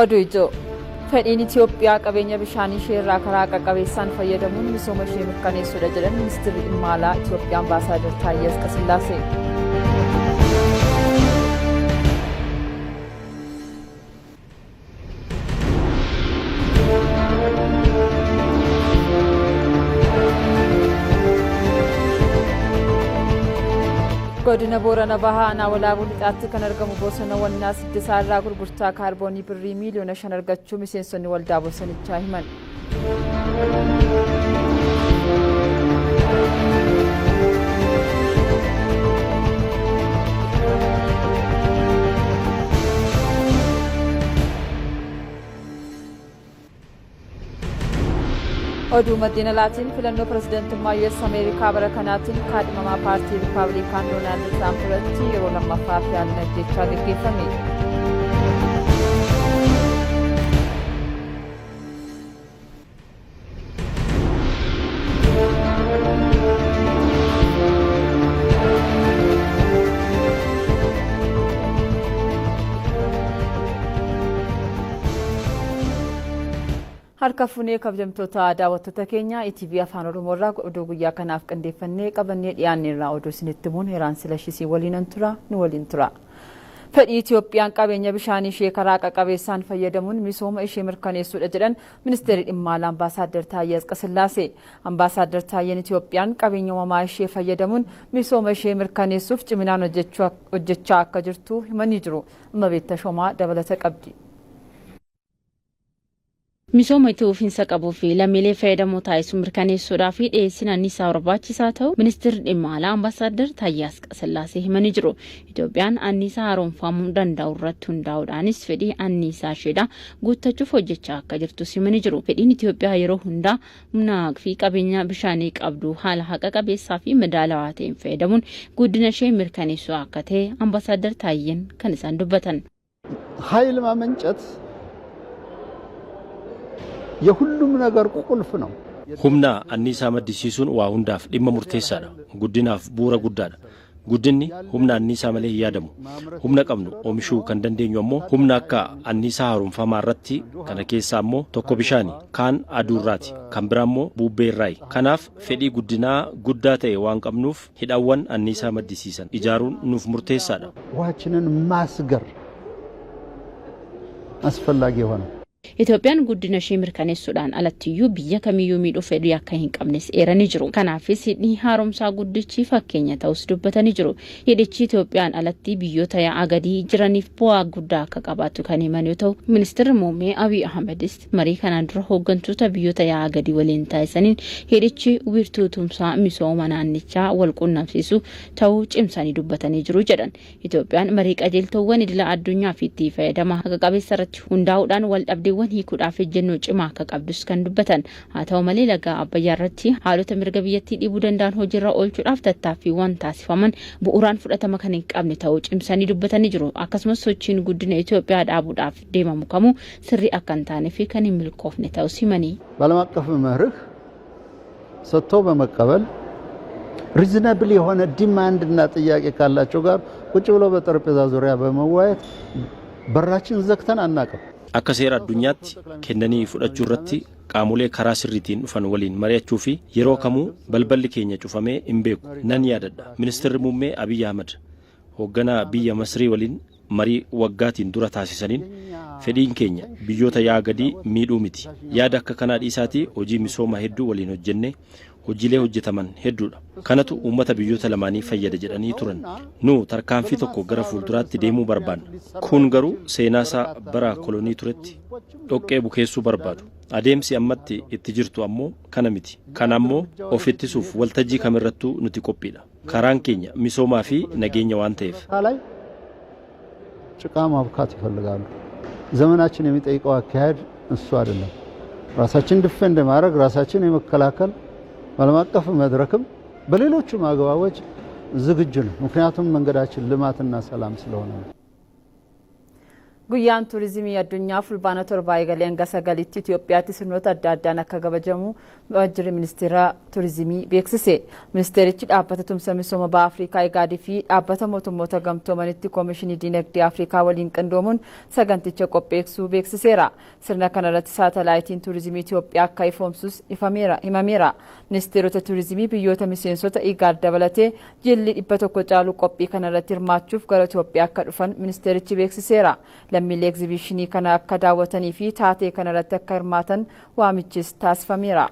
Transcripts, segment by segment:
Oduu ijoo. Fedhiin Itoophiyaa qabeenya bishaanii ishee irraa karaa haqa qabeessaan fayyadamuun misooma ishee mirkaneessuudha jedhan ministeerri dhimma alaa Itoophiyaa Ambaasaadar Taayyee Asqasillaasee. Godina Boorana Bahaa Aanaa Walaabuu Lixaatti kan argamu bosona Wannaa Siddisaa irraa gurgurtaa kaarboonii birrii miiliyoona 5 argachuu miseensonni waldaa bosonichaa himan. Oduu maddeen alaatiin filannoo pirezidantummaa US Ameerikaa bara kanaatiin kaadhimamaa paartii Rippaabilikaan Doonaald Tiraamp irratti yeroo lammaffaaf yaaliin ajjeechaa gaggeeffame. Harka fuunee kabajamtoota daawwattoota keenya, ETV Afaan Oromoo irraa oduu guyyaa kanaaf qindeeffannee qabannee dhiyaanne irraa oduu isinitti himuun Heeraan Silashisii waliinan tura, nu waliin tura. Fedhii Itoophiyaan qabeenya bishaanii ishee karaa haqa qabeessaan fayyadamuun misooma ishee mirkaneessuudha jedhan ministeerri dhimma alaa Ambaasaadder Taayyee Asqasillaasee. Ambaasaadder Taayyeen Itoophiyaan qabeenya uumamaa ishee fayyadamuun misooma ishee mirkaneessuuf ciminaan hojjechaa akka jirtu himanii jiru. Immabeet Tashoomaa dabalata qabdi. Misooma itti fufiinsa qabuu fi lammiilee fayyadamoo taasisu mirkaneessuudhaa fi dhiyeessiin anniisaa barbaachisaa ta'u ministeerri dhimma alaa Ambaasaadder Taayyee Asqasillaasee himanii jiru. Itoophiyaan anniisaa haaromfamuu danda'u irratti hundaa'uudhaanis fedhii anniisaa isheedhaa guuttachuuf hojjechaa akka jirtus himanii jiru. Fedhiin Itoophiyaa yeroo hundaa humna fi qabeenya bishaanii qabdu haala haqa qabeessaa fi madaalawaa ta'een fayyadamuun guddina ishee mirkaneessuu akka ta'e Ambaasaadder Taayyeen kan isaan dubbatan. ኃይል ማመንጨት የሁሉም ነገር ቁልፍ ነው። Humna anniisaa maddisiisuun waa hundaaf dhimma murteessaadha. Guddinaaf bu'uura guddaadha. Guddinni humna anniisaa malee hin yaadamu. Humna qabnu oomishuu kan dandeenyu ammoo humna akka anniisaa haaromfamaa irratti. Kana keessaa ammoo tokko bishaani, kaan aduurraati, kan biraa immoo bubbee irraayi. Kanaaf fedhii guddinaa guddaa ta'e waan qabnuuf hidhawwan anniisaa maddisiisan ijaaruun nuuf murteessaadha. ውሃችንን ማስገር አስፈላጊ የሆነው Itoophiyaan guddina ishee mirkaneessuudhaan alattiyyuu biyya kamiyyuu miidhuuf fedhii akka hin qabnes eeranii jiru. Kanaafis hidhi haaromsaa guddichi fakkeenya ta'us dubbatanii jiru. Hidhichi Itoophiyaan alatti biyyoota yaa'aa gadii jiraniif bu'aa guddaa akka qabaatu kan himan yoo ta'u, ministeerri muummee Abiy Ahmedis marii kanaan dura hooggantoota biyyoota yaa'aa gadii waliin taasisaniin hidhichi wiirtuu tumsaa misooma naannichaa wal qunnamsiisu ta'uu cimsanii dubbatanii jiru jedhan. Itoophiyaan marii qajeeltowwan idila addunyaa fi itti fayyadama haqa qabeessa irratti hundaa'uudhaan wal dhabdeewwan hiikuudhaaf ejjennoo cimaa akka qabdus kan dubbatan. Haa ta'u malee, laga Abbayyaa irratti haalota mirga biyyattii dhiibuu danda'an hojiirra oolchuudhaaf tattaaffiiwwan taasifaman bu'uuraan fudhatama kan hin qabne ta'uu cimsanii dubbatanii jiru. Akkasumas sochiin guddina Itoophiyaa dhaabuudhaaf deemamu kamuu sirrii akka hin taane fi kan hin milkoofne ta'us himanii. በዓለም አቀፍ መርህ ሰጥቶ በመቀበል reasonable የሆነ demand እና ጥያቄ ካላቸው ጋር ቁጭ ብሎ በጠረጴዛ ዙሪያ በመወያየት በራችን ዘግተን አናውቅም። Akka seera addunyaatti kennanii fudhachuu irratti qaamolee karaa sirriitiin dhufan waliin mari'achuu fi yeroo kamuu balballi keenya cufamee hin beeku. Nan yaadadha. Ministeerri muummee Abiyyi Ahmad hoogganaa biyya Masrii waliin marii waggaatiin dura taasisaniin fedhiin keenya biyyoota yaa'aa gadii miidhuu miti. Yaada akka kanaa dhiisaatii hojii misooma hedduu waliin hojjennee hojiilee hojjetaman hedduudha. Kanatu uummata biyyoota lamaanii fayyada jedhanii turan. Nu tarkaanfii tokko gara fuulduraatti deemuu barbaanna. Kun garuu seenaasaa bara kolonii turetti dhoqqee bukeessuu barbaadu. Adeemsi ammatti itti jirtu ammoo kana miti. Kana ammoo of ittisuuf waltajjii kamirrattuu nuti qophiidha. Karaan keenya misoomaa fi nageenya waan ta'eef. ላይ ጭቃ ማብካት ይፈልጋሉ። ዘመናችን የሚጠይቀው አካሄድ እሱ አይደለም። ራሳችን defend የማድረግ፣ ራሳችን የመከላከል በዓለም አቀፍ መድረክም በሌሎቹም አግባቦች ዝግጁ ነው። ምክንያቱም መንገዳችን ልማትና ሰላም ስለሆነ ነው። Guyyaan turizimii addunyaa Fulbaana 7 eegalee hanga 9tti Itoophiyaatti sirnoota adda addaan akka kabajamu waajjirri Ministeera Turizimii beeksise. Ministeerichi dhaabbata tumsa misooma baha Afrikaa Igaadii fi dhaabbata mootummoota gamtoomanitti Koomishinii Diinagdee Afrikaa waliin qindoomuun saganticha qopheessuu beeksiseera. Sirna kanarratti saatalaayitiin turizimii Itoophiyaa akka ifoomsus himameera. Ministeerota turizimii biyyoota miseensota Igaad dabalatee jilli 100 caalu qophii kanarratti hirmaachuuf gara Itoophiyaa akka dhufan ministeerichi beeksiseera. Lammiilee egzibishinii kana akka daawwatanii fi taatee kanarratti akka hirmaatan waamichis taasifameera.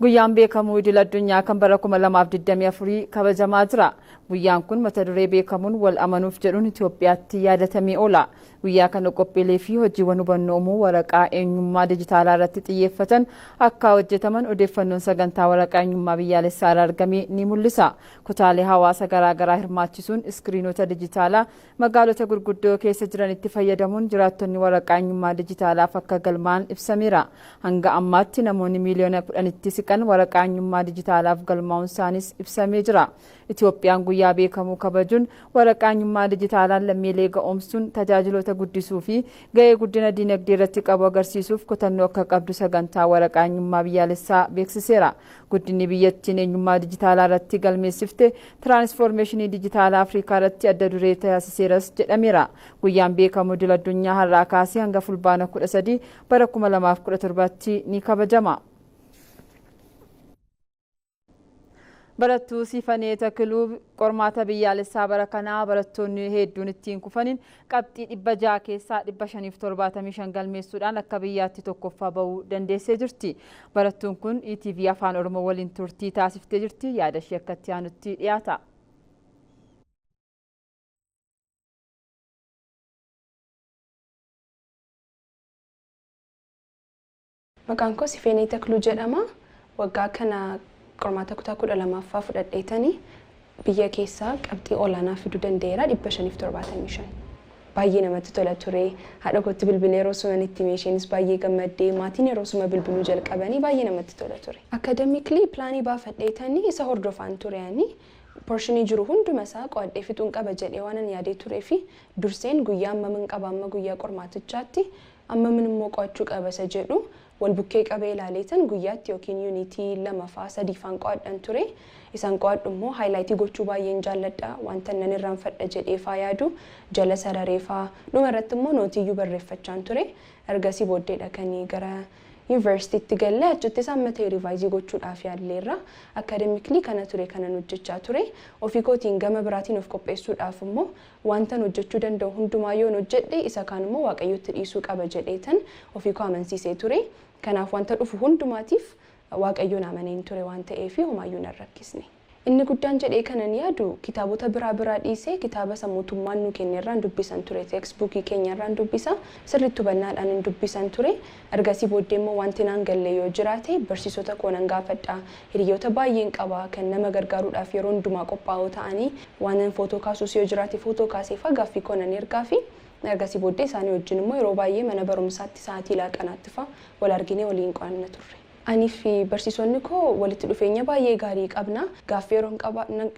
Guyyaan beekamuu idil addunyaa kan bara 2024 kabajamaa jira. Guyyaan kun mata duree beekamuun wal amanuuf jedhuun Itoophiyaatti yaadatamee oola. Guyyaa kana qophiilee fi hojiiwwan hubannoo uumuu waraqaa eenyummaa dijitaalaa irratti xiyyeeffatan akka hojjetaman odeeffannoon sagantaa waraqaa eenyummaa biyyaalessaa irraa argame ni mul'isa. Kutaalee hawaasa garaagaraa hirmaachisuun iskiriinota dijitaalaa magaalota gurguddoo keessa jiranitti fayyadamuun jiraattonni waraqaa eenyummaa dijitaalaaf akka galmaa'an ibsameera. Hanga ammaatti namoonni miiliyoona 10tti siqan waraqaa eenyummaa dijitaalaaf galmaa'uun isaanis ibsamee jira. Itoophiyaan guyyaa beekamuu kabajuun waraqaa eenyummaa dijitaalaan lammiilee ga'oomsuun tajaajiloota guddisuu fi ga'ee guddina diinagdee irratti qabu agarsiisuuf kutannoo akka qabdu sagantaa waraqaa eenyummaa biyyaalessaa beeksiseera. Guddinni biyyattiin eenyummaa dijitaalaa irratti galmeessifte tiraansfoormeeshinii dijitaalaa Afrikaa irratti adda duree taasiseeras jedhameera. Guyyaan beekamu idil addunyaa har'aa kaasee hanga Fulbaana 13 bara 2017tti ni kabajama. Barattuu Siifanee Takiluu qormaata biyyaalessaa bara kanaa barattoonni hedduun ittiin kufaniin qabxii 600 keessaa 575 galmeessuudhaan akka biyyaatti tokkoffaa bahuu dandeessee jirti. Barattuun kun ETV Afaan Oromoo waliin turtii taasiftee jirti. Yaada ishee akka itti aanutti dhiyaata. Maqaan koo Sifeenee Takluu jedhama. Waggaa kana qormaata kutaa 12ffaa fudhadheetanii biyya keessaa qabxii olaanaa fiduu danda'eera, 575. Baay'ee namatti tola ture. Haadha kootti bilbilee yeroo suma itti isheenis baay'ee gammaddee, maatiin yeroo suma bilbiluu jalqabanii baay'ee namatti tola ture. Academically pilaanii baafadheetanii isa hordofaan ture ani. Portionii jiru hunduma isaa qo'adhee fixuun qaba jedhee waan ani yaadee turee fi durseen guyyaa ammamin qaba, amma guyyaa qormaatichaatti ammamin immoo qo'achuu qaba isa jedhu wal bukkee qabee ilaaleetan guyyaatti yookiin yuunitii 2 faa 3 faan qo'adhan ture. Isaan qo'adhu immoo highlightii gochuu baay'een jaalladha. Wanta nan irraanfadha jedhee faa yaadu jala sararee faa, dhuma irratti immoo nootiyyuu barreeffachaan ture. Ergasii booddeedha kan gara yuunivarsiitiitti galle, achitti isaan ta'e reviseii gochuudhaaf yaalleerra. Academically kana ture kanan hojjechaa ture. Ofii kootiin gama biraatiin of qopheessuudhaaf immoo wantan hojjechuu danda'u hundumaa yoon hojjedhe, isa kaan immoo Waaqayyotti dhiisuu qaba jedheetan ofii koo amansiisee ture. Kanaaf wanta dhufu hundumaatiif Waaqayyoon amaneen ture waan ta'eef homaayyuu nan rakkisne. Inni guddaan jedhee kanan yaadu, kitaabota biraa biraa dhiisee kitaaba isa mootummaan nu kenne irraan dubbisan ture. Textbookii keenya irraan dubbisa. Sirriitti hubannaadhaan hin dubbisan ture. Ergasii booddee immoo wanti naan galle yoo jiraate barsiisota koo nan gaafadha. Hiriyoota baay'een qaba kan nama gargaaruudhaaf yeroo hundumaa qophaa'oo ta'anii, waan footoo kaasuus yoo jiraate footoo kaasee faa gaaffii koo nan ergaa fi ergasii booddee isaanii wajjin immoo yeroo baay'ee mana barumsaatti sa'aatii laaqanaatti faa wal arginee waliin qo'anna turre. Anii fi barsiisonni koo walitti dhufeenya baay'ee gaarii qabna. Gaaffii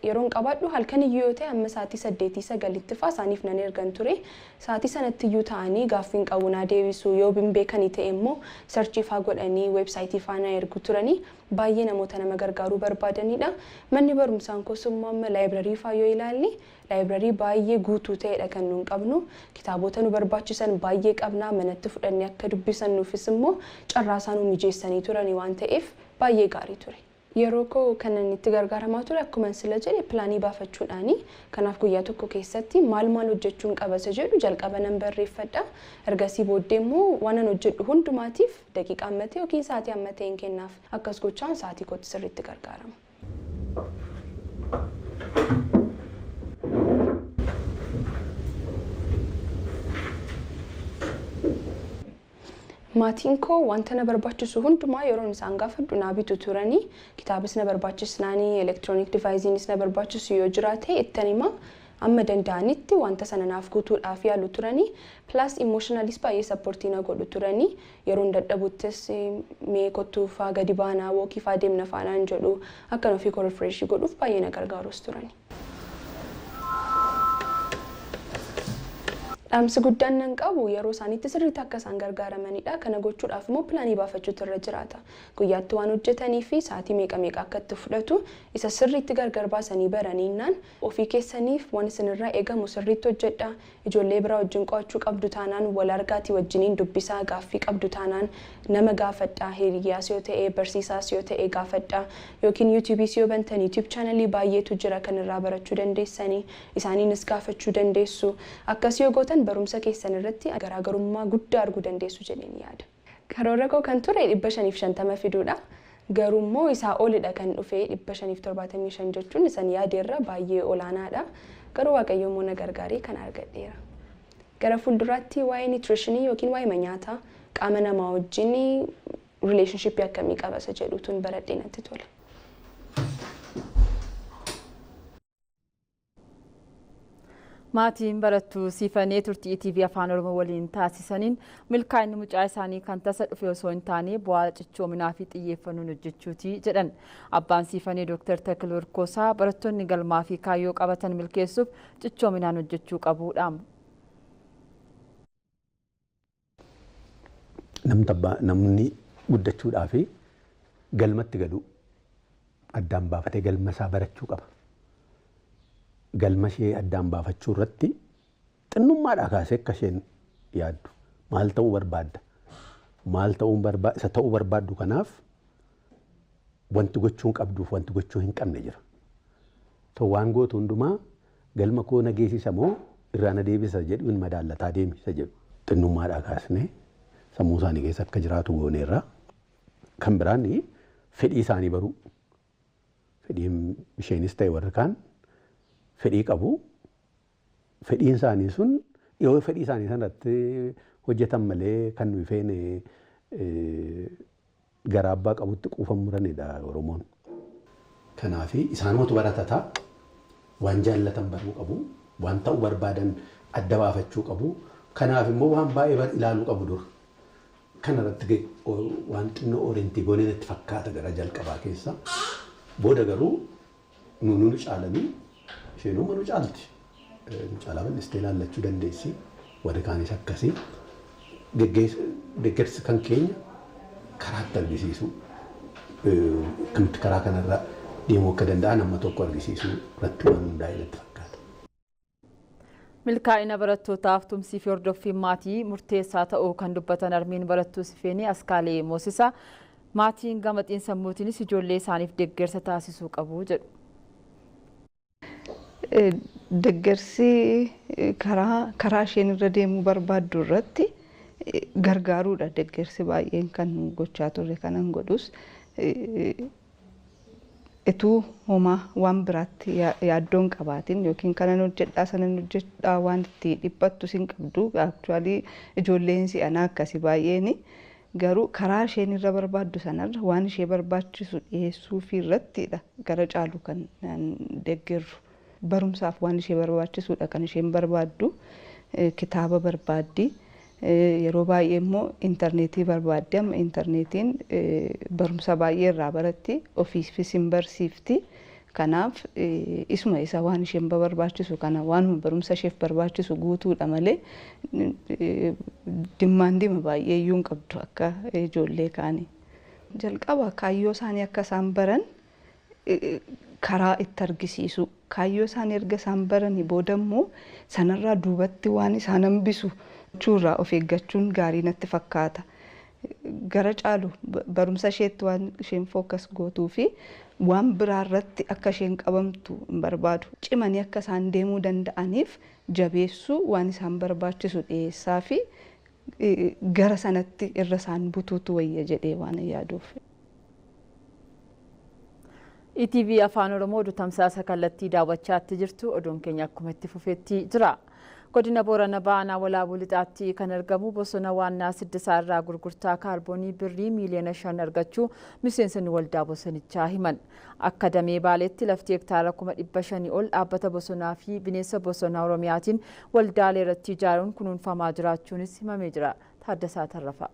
yeroon qabaadhu halkan iyyuu yoo ta'e amma sa'aatii 8, 9tti faa isaaniif nan ergan ture. Sa'aatii sanatti iyyuu ta'anii gaaffiin qabu naa deebisu, yoo hin beekanii ta'e immoo searchii faa godhanii weebsaayitii faa na ergu turanii, baay'ee namoota nama gargaaruu barbaadanidha. Manni barumsaan koos immoo amma library faa yoo ilaalle, library baay'ee guutuu ta'edha kan nuun qabnu. Kitaabota nu barbaachisan baay'ee qabna. Manatti fudhannee akka dubbisannuufis immoo carraa isaa nu mijeessanii turanii waan ta'eef baay'ee gaarii ture. Yeroo koo kanan itti gargaaramaa ture akkuma sila jedhe pilaanii baafachuudhaani. Kanaaf guyyaa tokko keessatti maal maal hojjechuun qaba isa jedhu jalqaba nan barreeffadha. Ergasii booddee immoo waan an hojjedhu hundumaatiif daqiiqaa amma ta'e yookiin sa'aatii amma ta'e hin kennaaf. Akkas gochaan sa'aatii kootti sirriitti gargaarama. Maatiin koo wanta na barbaachisu hundumaa yeroon isaan gaafadhu naa bitu turanii, kitaabis na barbaachisnaanii, electronic deviceiinis na barbaachisu yoo jiraate ittan hima. Amma danda'anitti wanta sana naaf guutuudhaaf yaalu turanii, plus emotionally baay'ee support na godhu turanii. Yeroon dadhabuttis mee kottuu faa gadi baanaa, walk faa deemna faanaan jedhu, akkan ofii koo refresh godhuuf baay'ee na gargaarus turani. Dhaamsi guddaan nan qabu yeroo isaaniitti sirriitti akka isaan gargaaramanidha. Kana gochuudhaaf immoo plan baafachuutu irra jiraata. Guyyaatti waan hojjetanii fi sa'aatii meeqa meeqa akka itti fudhatu isa sirriitti gargar baasanii baraniinnaan, ofii keessaniif waan isinirraa eegamu sirriitti hojjedha. Ijoollee biraa wajjin qo'achuu qabdu taanaan wal argaatii wajjiniin dubbisaa, gaaffii qabdu taanaan nama gaafadhaa, hiriyaas yoo ta'e, barsiisaas yoo ta'e gaafadhaa, yookiin YouTubeis yoo bantan YouTube channel baay'eetu jira kan irraa barachuu dandeessanii, isaaniinis gaafachuu dandeessu. Akkas yoo gootan barumsa keessan irratti garaagarummaa guddaa arguu dandeessu jedheen yaada. Karoora koo kan ture 550 fiduudha. Garuu immoo isaa olidha kan dhufe. 575 jechuun isan yaadeerra baay'ee olaanaadha. Garuu Waaqayyo immoo na gargaaree kan argadheera. Gara fuulduraatti waa'ee nutrition yookiin waa'ee nyaataa qaama namaa wajjin relationship akkamii qaba isa jedhutuun baradhee natti tola. Maatiin barattuu Siifanee turtii ETV Afaan Oromoo waliin taasisaniin milkaa'inni mucaa isaanii kan tasa dhufe osoo hin taane bu'aa cichoominaa fi xiyyeeffannoon hojjechuuti jedhan. Abbaan Siifanee Dooktar Takiluu Hirkoosaa barattoonni galmaa fi kaayyoo qabatan milkeessuuf cichoominaan hojjechuu qabuudha. Namni guddachuudhaa fi galmatti galu addaan baafatee galma isaa barachuu qaba. Galma ishee addaan baafachuu irratti xinnummaadhaa kaasee akka isheen yaaddu, maal ta'uu barbaadda, maal ta'uu barbaadda, isa ta'uu barbaaddu kanaaf wanti gochuu qabduuf wanti gochuu hin qabne jira. To waan gootu hundumaa galma koo na geessisa moo irraa na deebisa jedhu hin madaallataa deemi isa jedhu. Xinnummaadhaa kaasnee sammuu isaanii keessa akka jiraatu gooneerra. Kan biraan fedhii isaanii baruu. Fedhiin isheenis ta'e warri kaan fedhii qabu. Fedhiin isaanii sun yoo fedhii isaanii sanatti hojjetan malee kan nuyi feene garaa abbaa qabutti quufan muranidha Oromoon. Kanaaf isaanumatu baratataa waan jaallatan baruu qabu, waan ta'uu barbaadan adda baafachuu qabu. Kanaaf immoo waan baay'ee ilaaluu qabu dura. Kana irratti waan xinnoo orient goonee natti fakkaata gara jalqabaa keessa. Booda garuu nu caalanii, isheenuma nu caalti. Nu caalaa bal'istee ilaallachuu dandeessi. Warri kaanis akkasii. Deeggarsi kan keenya karaatti argisiisu, akkamitti karaa kanarra deemuu akka danda'an amma tokko argisiisuu irratti waan hundaa'e natti fakkaata. Milkaa'ina barattootaaf tumsii fi hordoffiin maatii murteessaa ta'uu kan dubbatan harmeen barattuu Sifeenii Askaalee Moosisaa, maatiin gama xiinsammuutiinis ijoollee isaaniif deeggarsa taasisuu qabu jedhu. Deeggarsi karaa isheen irra deemuu barbaaddu irratti gargaaruudha. Deeggarsi baay'een kan gochaa turre kanan godhus ituu homaa waan biraatti yaaddoon qabaatin yookiin kanan hojjedhaa, sanan hojjedhaa waan itti dhiphattu sin qabdu. Actually ijoolleen si'anaa akkasi baay'eeni, garuu karaa isheen irra barbaaddu sanarra waan ishee barbaachisu dhiyeessuu fi irrattidha gara caalu kan deeggarru. Barumsaaf waan ishee barbaachisudha kan isheen barbaaddu. Kitaaba barbaaddi. Yeroo baay'ee immoo intarneetii barbaaddi. Amma intarneetiin barumsa baay'ee irraa baratti, ofiifis hin barsiifti. Kanaaf isuma isa waan isheen barbaachisu kana, waanuma barumsa isheef barbaachisu guutuudha malee demand baay'ee iyyuu hin qabdu akka ijoollee kaanii. Jalqaba kaayyoo isaanii akka isaan baran karaa itti argisiisu. Kaayyoo isaanii erga isaan baranii booda immoo sanarraa duubatti waan isaan hambisu jechuurraa of eeggachuun gaarii natti fakkaata. Gara caalu barumsa isheetti waan isheen focus gootuu fi waan biraa irratti akka isheen qabamtu hin barbaadu. Cimanii akka isaan deemuu danda'aniif jabeessuu, waan isaan barbaachisu dhiyeessaa fi gara sanatti irra isaan butuutu wayya jedhee waan yaaduuf. ETV Afaan Oromoo oduu tamsaasa kallattii daawwachaatti jirtu. Oduun keenya akkuma itti fufeetti jira. Godina Boorana Baanaa Walaabuu Lixaatti kan argamu bosona Waannaa Siddisaa irraa gurgurtaa kaarboonii birrii miiliyoona 5 argachuu miseensonni waldaa bosonichaa himan. Akka damee Baaleetti lafti hektaara 500,000 ol dhaabbata bosonaa fi bineensa bosonaa Oromiyaatiin waldaalee irratti ijaaruun kunuunfamaa jiraachuunis himamee jira. Taaddasaa Tarrafaa.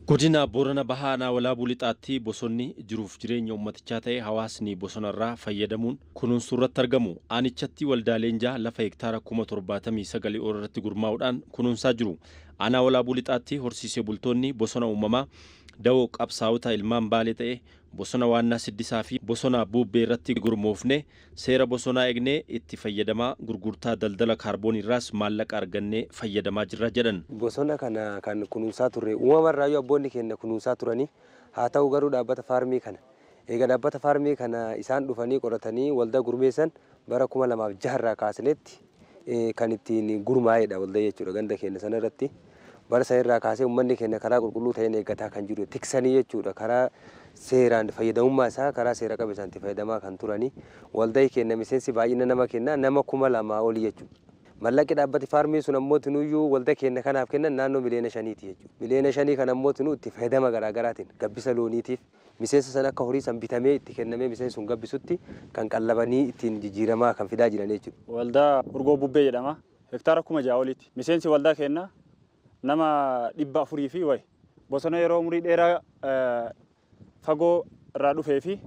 Godina Boorana Bahaa Aanaa Walaabuu Lixaatti bosonni jiruuf jireenya uummatichaa ta'e hawaasni bosonarraa fayyadamuun kunuunsuu irratti argamu. Aanichatti waldaaleen jaha lafa hektaara 79,000 ol irratti gurmaa'uudhaan kunuunsaa jiru. Aanaa Walaabuu Lixaatti horsiisee bultoonni bosona uumamaa dawoo qabsaa'ota ilmaan Baalee ta'e bosona Waannaa Siddisaa fi bosona Buubbee irratti gurmoofne seera bosonaa eegnee itti fayyadamaa, gurgurtaa daldala kaarboonii irraas maallaqa argannee fayyadamaa jirra jedhan. Bosona kana kan kunuunsaa turre uumamarraayyuu abboonni keenya kunuunsaa turanii, haa ta'u garuu dhaabbata faarmii kana eega dhaabbata faarmii kana isaan dhufanii qoratanii waldaa gurmeessan bara 2006 irraa kaasneetti kan ittiin gurmaa'edha waldaa jechuudha ganda keenya sana irratti. Bara sana irraa kaasee uummanni keenya karaa qulqulluu ta'een eeggataa kan jiru tiksanii jechuudha, karaa seeraan fayyadamummaa isaa karaa seera qabeessaan itti fayyadamaa kan turanii. Waldaa keenya miseensi baay'ina nama kennaa nama 2000 olii jechuudha. Mallaqi dhaabbati faarmii sun ammoo tinuyyuu waldaa keenya kanaaf kennan naannoo miliyoona 5ti jechuudha. Miliyoona 5 kana ammoo tinuu itti fayyadama garaagaraatiin gabbisa looniitiif miseensa sana akka horii san bitamee itti kennamee miseensi sun gabbisutti kan qallabanii ittiin jijjiiramaa kan fidaa jiran jechuudha. Waldaa Urgoo Bubbee jedhama. Hektaara 6000 oliiti. Miseensi waldaa keenyaa nama 400 fi wayi. Bosona yeroo umurii dheeraa fagoo irraa dhufee fi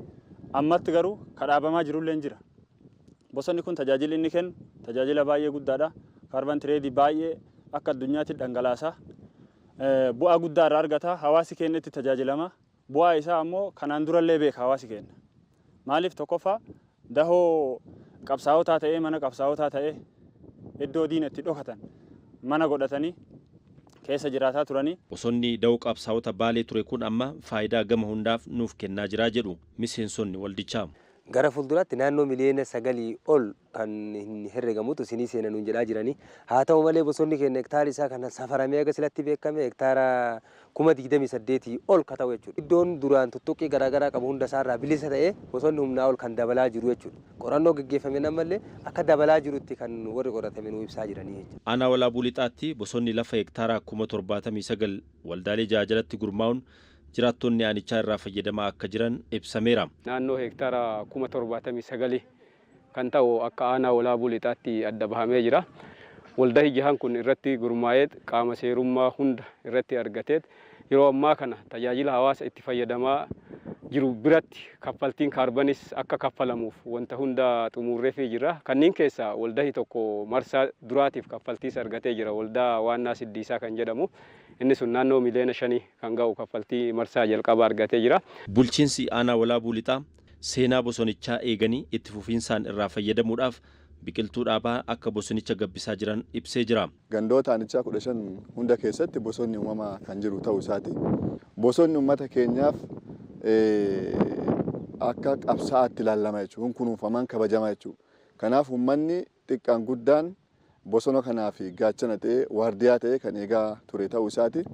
ammatti garuu kadhaabamaa jirullee jira. Bosonni kun tajaajilli inni kennu tajaajila baay'ee guddaadha. Carbon trade baay'ee akka addunyaatti dhangalaasa. Bu'aa guddaa irraa argata. Hawaasi keenya itti tajaajilama. Bu'aa isaa ammoo kanaan durallee beeka hawaasi keenya. Maaliif, tokkoffaa dahoo qabsaa'otaa ta'ee, mana qabsaa'otaa ta'ee, iddoo diina itti dhokatan mana godhatanii keessa jiraataa turanii. Bosonni da'oo qabsaa'ota Baalee ture kun amma faayidaa gama hundaaf nuuf kennaa jira jedhu miseensonni waldichaa. Gara fuulduraatti naannoo miliyoona 9 ol kan hin herregamutu isinii seenan nuun jedhaa jiranii. Haa ta'u malee bosonni keenya hektaarri isaa kan safaramee aga silatti beekame hektaara 28,000 ol ka ta'u jechuudha. Iddoon duraan tuttuqqii garaagaraa qabu hunda isaarraa bilisa ta'ee bosonni humnaa ol kan dabalaa jiru jechuudha. Qorannoo gaggeeffame ammallee akka dabalaa jirutti kan warri qoratame nuu ibsaa jiranii jechuudha. Aanaa Walaabuu Lixaatti bosonni lafa hektaara 79,000 waldaalee jaha jalatti gurmaa'uun jiraattonni aanichaa irraa fayyadamaa akka jiran ibsameera. Naannoo hektaara 79,000 kan ta'u akka Aanaa Walaabuu Lixaatti adda bahamee jira. Waldaa jahan kun irratti gurmaa'ee qaama seerummaa hunda irratti argateet yeroo ammaa kana tajaajila hawaasa itti fayyadamaa jiru biratti kaffaltiin kaarbanis akka kaffalamuuf wanta hunda xumurreefii jira. Kanneen keessaa waldahi tokko marsaa duraatiif kaffaltiis argatee jira. Waldaa Waannaa Siddiisaa kan jedhamu. Inni sun naannoo miliyoona 5 kan ga'u kaffaltii marsaa jalqabaa argatee jira. Bulchiinsi Aanaa Walaabuu Lixaa seenaa bosonichaa eeganii itti fufiinsaan irraa fayyadamuudhaaf biqiltuu dhaabaa akka bosonicha gabbisaa jiran ibsee jira. Gandoota aanichaa 15 hunda keessatti bosonni uumamaa kan jiru ta'uu isaati. Bosonni uummata keenyaaf akka qabsaa'aatti ilaalama jechuudha. Kunuunfamaan kabajama jechuudha. Kanaaf uummanni xiqqaan guddaan bosona kanaaf gaachana ta'ee, waardiyaa ta'ee kan eegaa ture ta'uu isaati.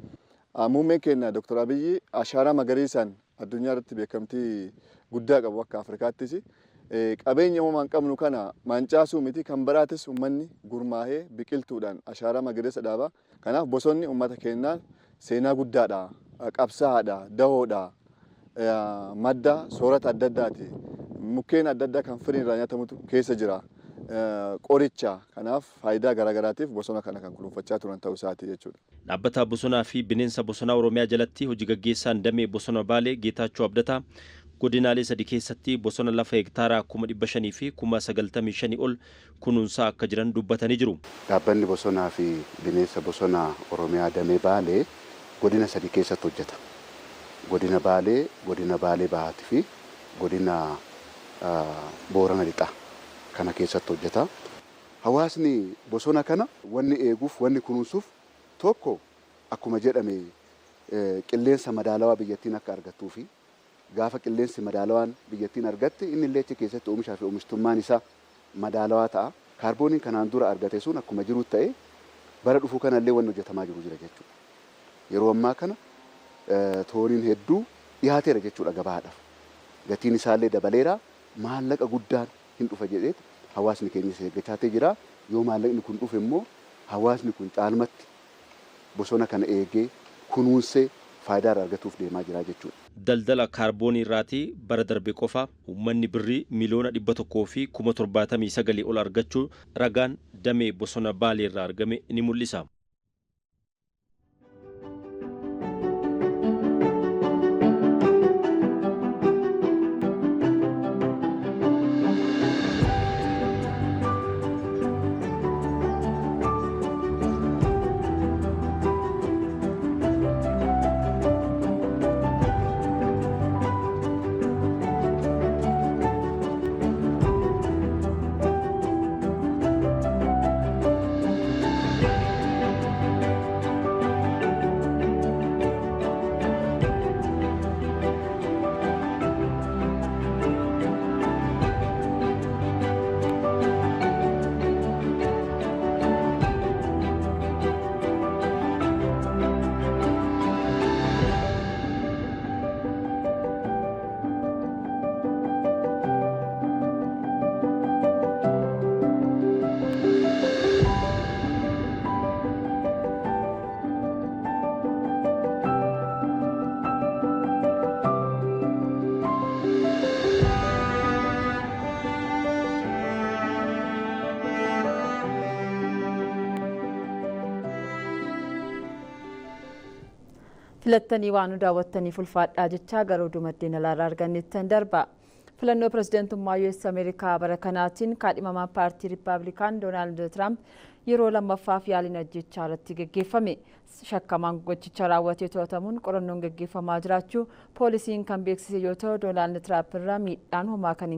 Muummeen keenya Dr. Abiyyi ashaaraa magariisaan addunyaa irratti beekamtii guddaa qabu, akka Afrikaattis. Qabeenya uumamaan qabnu kana mancaasuu miti, kan biraatis uummanni gurmaahee biqiltuudhaan ashaaraa magariisa dhaaba. Kanaaf bosonni uummata keenyaan seenaa guddaadha, qabsaa'aadha, dahoodha, madda soorata adda addaati. Mukkeen adda addaa kan firiin irraa nyaatamutu keessa jira. Qoricha, kanaaf faayidaa garaagaraatiif bosona kana kan kunuunfachaa turan ta'uu isaati jechuudha. Dhaabbata Bosonaa fi Bineensa Bosonaa Oromiyaa jalatti hojii gaggeessaan damee bosona Baalee Geetaachoo Abdataa godinaalee sadi keessatti bosona lafa hektaara 595,095 ol kunuunsaa akka jiran dubbatanii jiru. Dhaabbanni Bosonaa fi Bineensa Bosonaa Oromiyaa damee Baalee godina sadi keessatti hojjeta. Godina Baalee, godina Baalee Bahaatii fi godina Boorana Lixaa kana keessatti hojjeta. Hawaasni bosona kana wanni eeguuf, wanni kunuunsuuf tokko akkuma jedhame qilleensa madaalawaa biyyattiin akka argattuu fi gaafa qilleensi madaalawaan biyyattiin argatte inni illee achi keessatti oomishaa fi oomishtummaan isaa madaalawaa ta'a. Kaarbooniin kanaan dura argate sun akkuma jiru ta'e bara dhufu kanallee wanni hojjetamaa jiru jira jechuudha. Yeroo ammaa kana tooniin hedduu dhiyaateera jechuudha gabaadhaaf. Gatiin isaallee dabaleera, maallaqa guddaan hin dhufa jedheet Hawaasni keenyas eeggachaa jira. Yoo maallaqni kun dhufe immoo hawaasni kun caalmatti bosona kana eegee kunuunsee faayidaa irraa argatuuf deemaa jira jechuudha. Daldala kaarboonii irraatii bara darbe qofa uummanni birrii miliyoona 179,000 ol argachuu ragaan damee bosona Baalee irraa argame ni mul'isa. Filattanii waan nu daawwattaniif ulfaadhaa jechaa gara oduu maddeen alaarraa argannettan darba. Filannoo pirezidantummaa US Ameerikaa bara kanaatiin kaadhimamaan paartii Riippaabilikaan Doonaald Tiraamp yeroo lammaffaaf yaaliin ajjechaa irratti gaggeeffame. Shakkamaan gochicha raawwatee to'atamuun qorannoon gaggeeffamaa jiraachuu poolisiin kan beeksise yoo ta'u, Doonaald Tiraamp irraa miidhaan homaa kan hin